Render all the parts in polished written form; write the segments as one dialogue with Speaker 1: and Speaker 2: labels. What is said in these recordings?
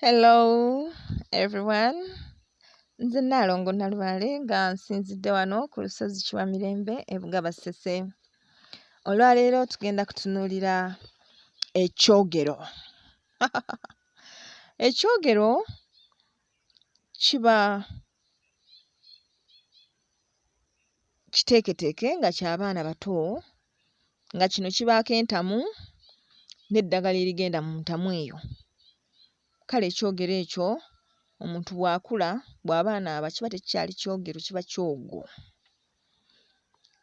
Speaker 1: Hello everyone. Nze Nnaalongo Nalubaale nga nsinzidde wano ku lusozi Kiwamirembe e Bugaba Ssese. Olwaleero tugenda kutunuulira ekyogero. Ekyogero kiba kiteeketeeke nga kya baana bato nga kino kibaako entamu n'eddagala erigenda mu ntamu eyo. Kale ekyogero ekyo omuntu bw'akula bw'aba anaaba kiba tekikyali kyogero kiba kyogo.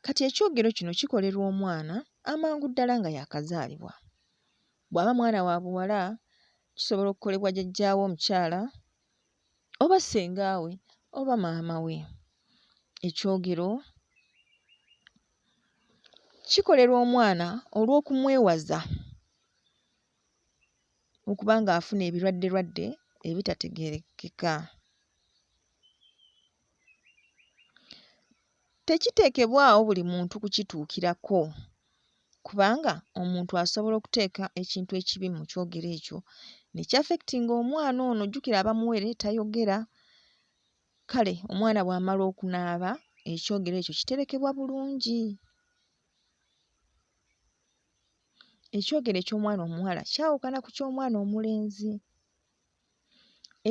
Speaker 1: Kati ekyogero kino kikolerwa omwana amangu ddala nga yaakazaalibwa. Bw'aba mwana wa buwala kisobola okukolebwa jjajjaawe omukyala oba ssenga we oba maama we. Ekyogero kikolerwa omwana olw'okumwewaza okuba ng'afuna ebirwadderwadde ebitategeerekeka. Tekiteekebwawo buli muntu kukituukirako kubanga omuntu asobola okuteeka ekintu ekibi mu kyogero ekyo ne ky'affectinga omwana ono. Jjukira aba muwere tayogera, kale omwana bw'amala okunaaba ekyogero ekyo kiterekebwa bulungi. Ekyogero eky'omwana omuwala kyawukana ku ky'omwana omulenzi.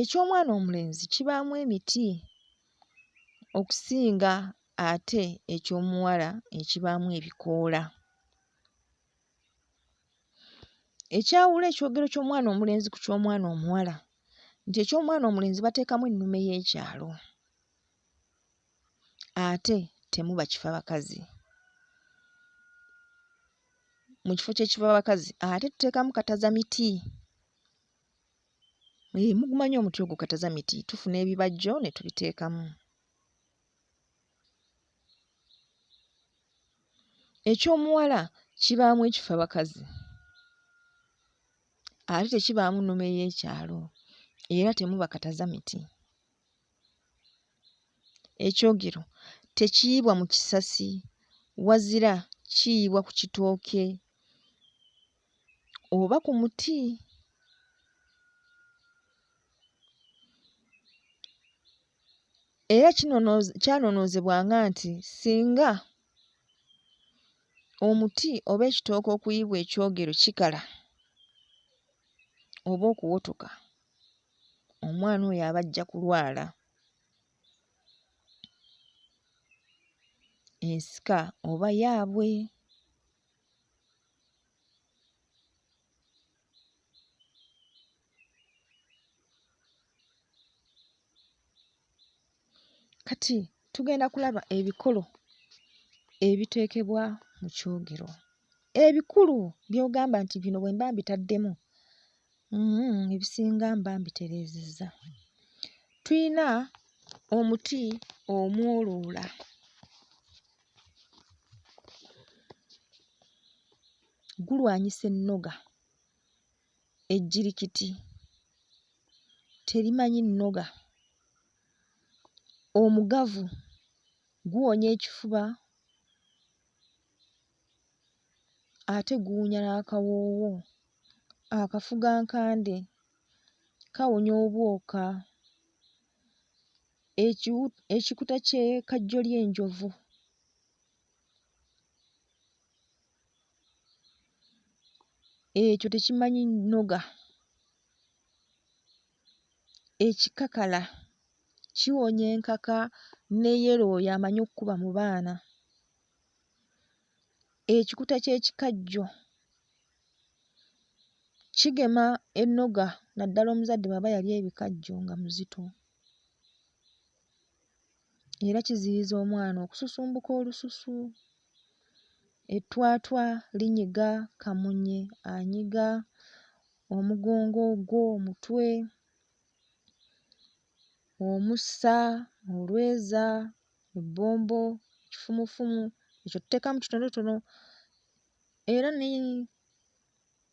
Speaker 1: Eky'omwana omulenzi kibaamu emiti okusinga ate eky'omuwala ekibaamu ebikoola. Ekyawula ekyogero ky'omwana omulenzi ku ky'omwana omuwala nti eky'omwana omulenzi bateekamu ennume y'ekyalo ate temuba kifabakazi. Mu kifo ky'ekifabakazi ate tuteekamu katazamiti. Eeh mugumanyi omuti ogwo katazamiti? Tufuna ebibajjo ne tubiteekamu. Eky'omuwala kibaamu ekifabakazi ate tekibaamu nnume y'ekyalo era temuba katazamiti. Ekyogero tekiyibwa mu kisasi wazira kiyibwa ku kitooke oba ku muti. Era kyanonoozebwanga nti singa omuti oba ekitooke okuyibwa ekyogero kikala oba okuwotoka, omwana oyo aba ajja kulwala ensika oba yaabwe. Kati tugenda kulaba ebikolo ebiteekebwa mu kyogero. Ebikulu by'ogamba nti bino bwe mba mbitaddemu ebisinga mba mbitereezezza. Tuyina omuti omwoloola. Gulwanyisa ennoga. Ejjirikiti terimanyi nnoga. Omugavu guwonya ekifuba ate guwunya n'akawoowo. Akafugankande kawonya obwoka. Ekikuta ky'e kajjoly'enjovu ekyo tekimanyi nnoga. Ekikakala kiwonya enkaka ne yero oyo amanyi okkuba mu baana. Ekikuta ky'ekikajjo kigema ennoga naddala omuzadde bw'aba yalya ebikajjo nga muzito era kiziyiza omwana okususumbuka olususu. Ettwatwa linyiga, kamunye anyiga, omugongo gwo omutwe, omusa, olweza, ebbombo, ekifumufumu ekyo tuteekamu kitonotono era ne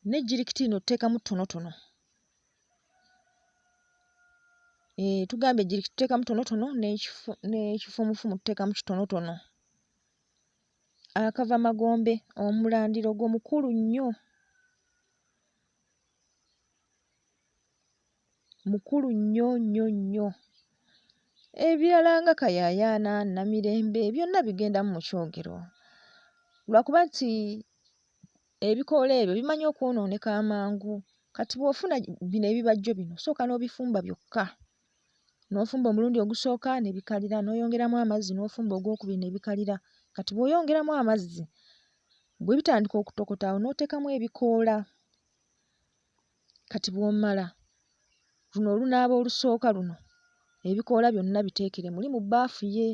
Speaker 1: n'ejjirikiti lino tuteekamu ttonotono. Eeh tugambye ejjirikiti tuteekamu ttonotono n'ekifumufumu tuteekamu kitonotono. Akavamagombe omulandira ogwo mukulu nnyo. Mukulu nnyo nnyo nnyo. Ebirala nga kayaayaana, namirembe byonna bigendamu mu kyogero. Lwakuba nti ebikoola ebyo bimanyi okwonooneka amangu. Kati bw'ofuna bino ebibajjo bino osooka n'obifumba byokka. N'ofumba omulundi ogusooka ne bikalira, n'oyongeramu amazzi n'ofumba ogwokubiri ne bikalira. Kati bw'oyongeramu amazzi, bwe bitandika okutokota awo n'oteekamu ebikoola. Kati bw'omala, luno olunaaba olusooka luno, ebikoola byonna biteekere muli mu bbaafu ye,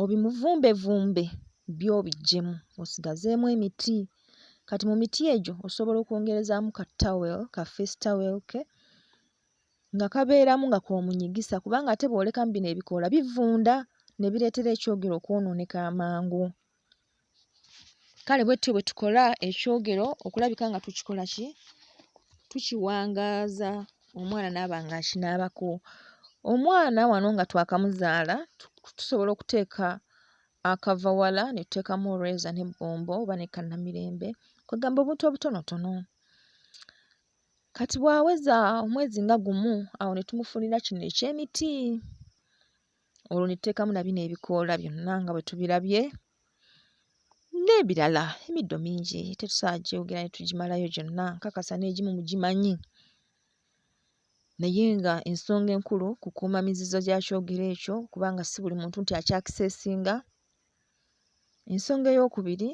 Speaker 1: obimuvumbevumbe byo obiggyemu osigazeemu emiti. Kati mu miti egyo osobola okwongerezaamu ka towel, ka face towel ke nga kabeeramu nga k'omunyigisa kubanga ate bw'olekamu bino ebikoola bivunda ne bireetera ekyogero okwonooneka amangu. Kale bwe tutyo bwe tukola ekyogero okulabika nga tukikola ki? Tukiwangaaza omwana n'aba ng'akinaabako. Omwana wano nga twakamuzaala tusobola okuteeka akavawala ne tuteekamu olweza n'ebbombo oba ne kannamirembe, kwe ggamba obuntu obutonotono. Kati bw'aweza omwezi nga gumu awo ne tumufunira kino eky'emiti, olwo ne tuteekamu na bino ebikoola byonna nga bwe tubirabye n'ebirala. Emiddo mingi tetusobola gyogera ne tugimalayo gyonna, nkakasa n'egimu mugimanyi. Naye nga ensonga enkulu kukuuma mizizo gya kyogero ekyo kubanga si buli muntu nti akyakiseesinga. Ensonga eyookubiri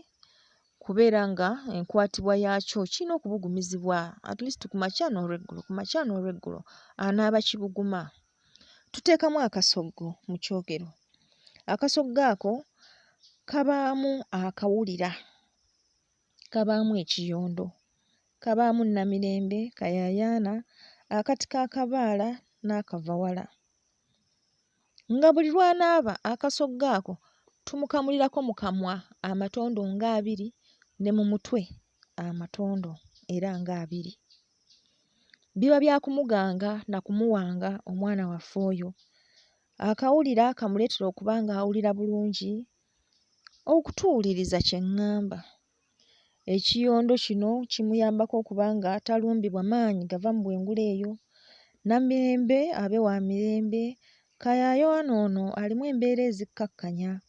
Speaker 1: kubeera nga enkwatibwa yaakyo kirina okubugumizibwa at least ku makya n'olweggulo, ku makya n'olweggulo anaaba kibuguma. Tuteekamu akasoggo mu kyogero. Akasoggo ako kabaamu akawulira, kabaamu ekiyondo, kabaamu nnamirembe, kayaayaana, akatiko akabaala n'akavawala. Nga buli lw'anaaba akasoggo ako tumukamulirako mu kamwa amatondo ng'abiri ne mu mutwe amatondo era ng'abiri. Biba bya kumuganga na kumuwanga omwana waffe oyo. Akawulira kamuleetere okuba ng'awulira bulungi, okutuwuliriza kye ŋŋamba. Ekiyondo kino kimuyambako okuba nga talumbibwa maanyi gava mu bwengula eyo. Namirembe abe wa mirembe, kayaayaana ono alimu embeera ezikkakkanya.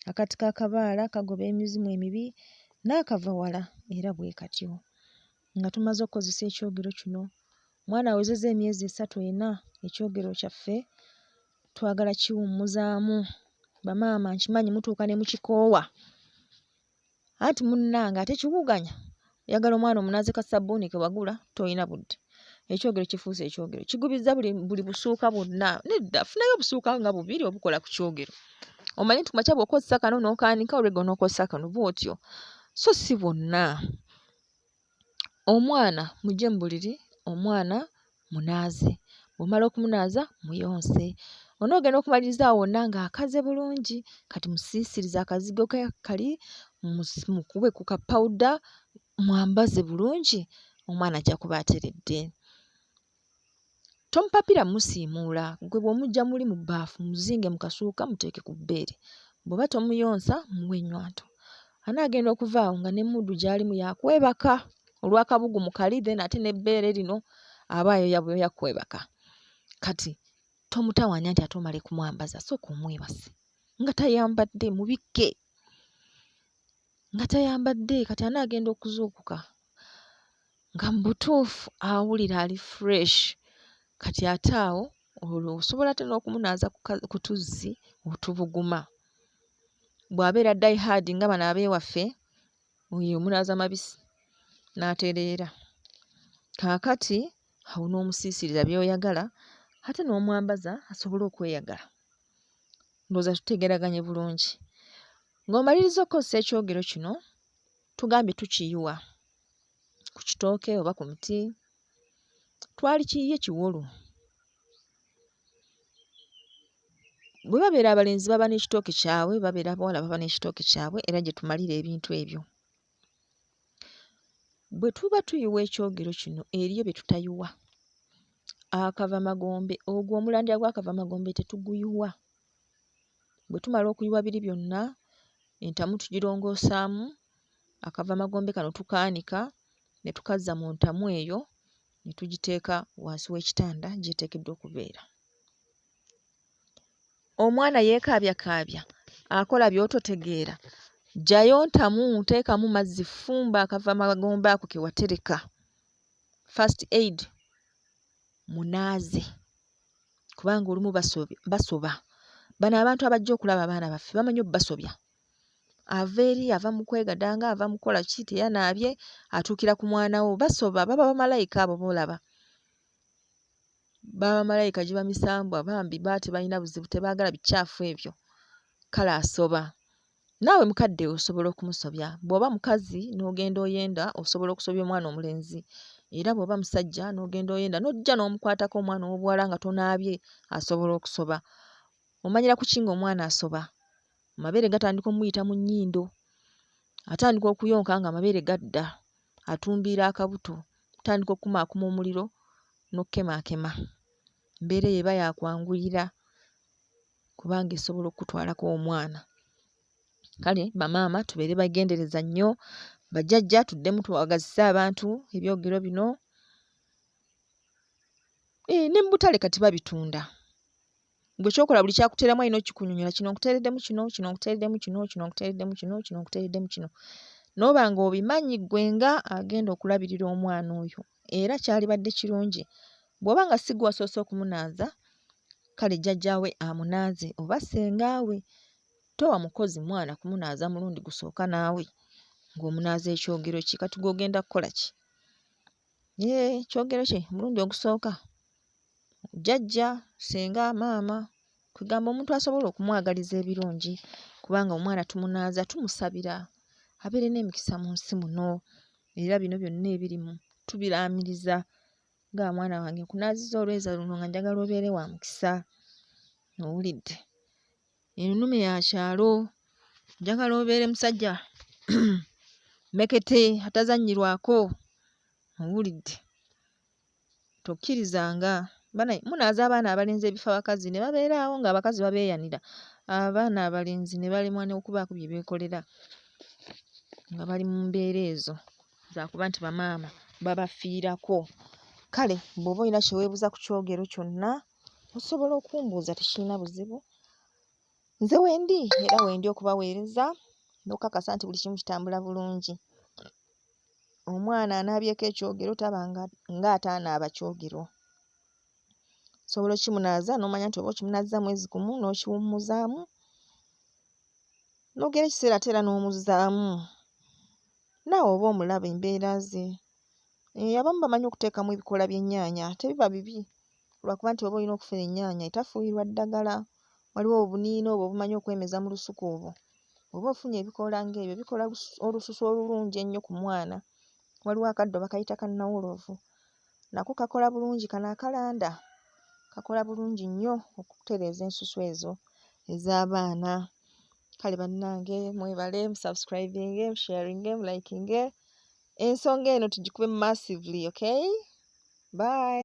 Speaker 1: Akatiko akabaala kagoba emizimu emibi n'akavawala era bwe katyo. Nga tumaze okkozesa ekyogero kino, omwana awezezza emyezi esatu ena, ekyogero kyaffe twagala kiwummuzaamu. Bamaama nkimanyi mutuuka ne mukikoowa. Anti munnange ate kiwuganya. Oyagala omwana omunaaze ka ssabbuuni ke wagula, tolina budde. Ekyogero kifuuse ekyogero. Kigubizza buli, buli busuuka bwonna. Nedda, funayo obusuuka nga bubiri obukola ku kyogero. Omanye nti ku makya bw'okozesa kano n'okaanika, olweggulo n'okozesa kano, bw'otyo. So si bwonna. Omwana muggye mu buliri, omwana munaaze. Bw'omala okumunaaza muyonse. Onoogenda okumaliriza awo wonna ng'akaze bulungi, kati musiisirize akazigo ke kali, mukube ku ka powder, mwambaze bulungi, omwana ajja kuba ateredde. Tomupapira mmusiimuula, ggwe bw'omuggya muli mu bbaafu muzinge mu kasuuka muteeke ku bbeere. Bw'oba tomuyonsa muwe ennywanto. Anaagenda okuva awo nga ne mmudu gy'alimu ya kwebaka olw'akabugumu kali then ate n'ebbeere lino aba ayoya buyoya kwebaka. Kati tomutawaanya nti ate omale kumwambaza, sooka omwebase nga tayambadde mubikke nga tayambadde kati anaagenda okuzuukuka nga mu butuufu awulira ali fresh kati ate awo olwo osobola ate n'okumunaaza ku tuzzi otubuguma. Bw'abeera die hard nga bano ab'ewaffe, oyo omunaaza mabisi n'atereera. Kaakati awo n'omusiisiriza by'oyagala ate n'omwambaza asobole okweyagala. Ndowooza tutegeeraganye bulungi. Ng'omaliriza okukozesa ekyogero kino, tugambye tukiyiwa ku kitooke oba ku muti. Twalikiyiye kiwolu. Bwe babeera abalenzi baba n'ekitooke kyabwe, babeera abawala baba n'ekitooke kyabwe era gye tumalira ebintu ebyo. Bwe tuba tuyiwa ekyogero kino eriyo bye tutayiwa. Akavamagombe, ogwo omulandira gw'akavamagombe tetuguyiwa. Bwe tumala okuyiwa biri byonna, entamu tugirongoosaamu, akavamagombe kano tukaanika ne tukazza mu ntamu eyo ne tugiteeka wansi w'ekitanda gy'eteekeddwa okubeera. Omwana yeekaabyakaabya, akola by'ototegeera, ggyayo ntamu, teekamu mazzi, fumba akavamagombe ako ke watereka. First aid munaaze kubanga olumu basoba. Bano abantu abajja okulaba abaana baffe bamanyi obbasobya. Ava eri ava mu kwegadanga, ava mu kukola ki, teyanaabye, atuukira ku mwana wo. Basoba, baba bamalayika abo b'olaba. Baba bamalayika giba misambwa bambi baba tebalina buzibu tebaagala bikyafu ebyo. Kale asoba. Naawe mukadde osobola okumusobya. Bw'oba mukazi n'ogenda oyenda osobola okusobya omwana omulenzi. Era bw'oba musajja n'ogenda oyenda n'ojja n'omukwatako omwana ow'obuwala nga tonaabye asobola okusoba. Omanyira ku ki ng'omwana asoba? Amabeere gatandika omuyita mu nnyindo. Atandika okuyonka ng'amabeere gadda. Atumbiira akabuto. Otandika okukumaakuma omuliro n'okukemaakema. Embeera eyo eba ya kwanguyira kubanga esobola okukutwalako omwana. Kale bamaama tubeere beegendereza nnyo, bajjajja tuddemu twagazise abantu ebyogero bino. Eeh ne mu butale kati babitunda. Ggwe ky'okola buli ky'akuteeramu alina okkikunnyonnyola, kino nkuteereddemu kino, kino nkuteereddemu kino, kino nkuteereddemu kino, kino nkuteereddemu kino. N'oba ng'obimanyi ggwe nga agenda okulabirira omwana oyo. Era kyalibadde kirungi bw'oba nga si ggwe wasoose okumunaaza, kale jjajjaawe amunaaze oba ssengaawe. Towa mukozi mwana kumunaaza mulundi gusooka naawe ng'omunaaza ekyogero kye. Kati ggwe ogenda kukola ki? Eeh ekyogero kye omulundi ogusooka jjajja, ssenga, maama kwegamba omuntu asobola okumwagaliza ebirungi kubanga omwana tumunaaza tumusabira abeere n'emikisa mu nsi muno era bino byonna ebirimu tubiraamiriza nga mwana wange nkunaazizza olweza luno nga njagala obeere wa mukisa owulidde. Eno nnume ya kyalo njagala obeere musajja mmekete atazannyirwako owulidde. Tokkirizanga banaye munaaza abaana abalenzi ebifo abakazi ne babeera awo ng'abakazi babeeyanira abaana abalenzi ne balemwa n'okubaako bye beekolera nga bali mu mbeera ezo za kuba nti bamaama babafiirako. Kale bw'oba olina kye weebuuza ku kyogero kyonna osobola okumbuuza tekirina buzibu. Nze wendi era wendi okubaweereza n'okukakasa nti buli kimu kitambula bulungi. Omwana anaabyeko ekyogero taba ng'ataanaaba kyogero. Osobola okimunaaza n'omanya nti oba okimunaazizza mwezi gumu n'okiwummuzaamu n'ogera ekiseera ate era n'omuzzaamu. Naawe oba omulaba embeera ze. Eh, abamu bamanyi okuteekamu ebikoola by'ennyaanya tebiba bibi lwakuba nti oba olina okufuna ennyaanya etafuuyirwa ddagala. Waliwo obuniina obwo obumanyi okwemeza mu lusuku obwo. Bw'oba ofunye ebikoola ng'ebyo bikola olususu olulungi ennyo ku mwana. Waliwo akaddo bakayita kannawolovu nako kakola bulungi kano akalanda kakola bulungi nnyo okutereeza ensusu ezo ez'abaana. Kale bannange mwebale musubscribinge, musharinge, mulikinge ensonga eno tugikube massively okay? Bye.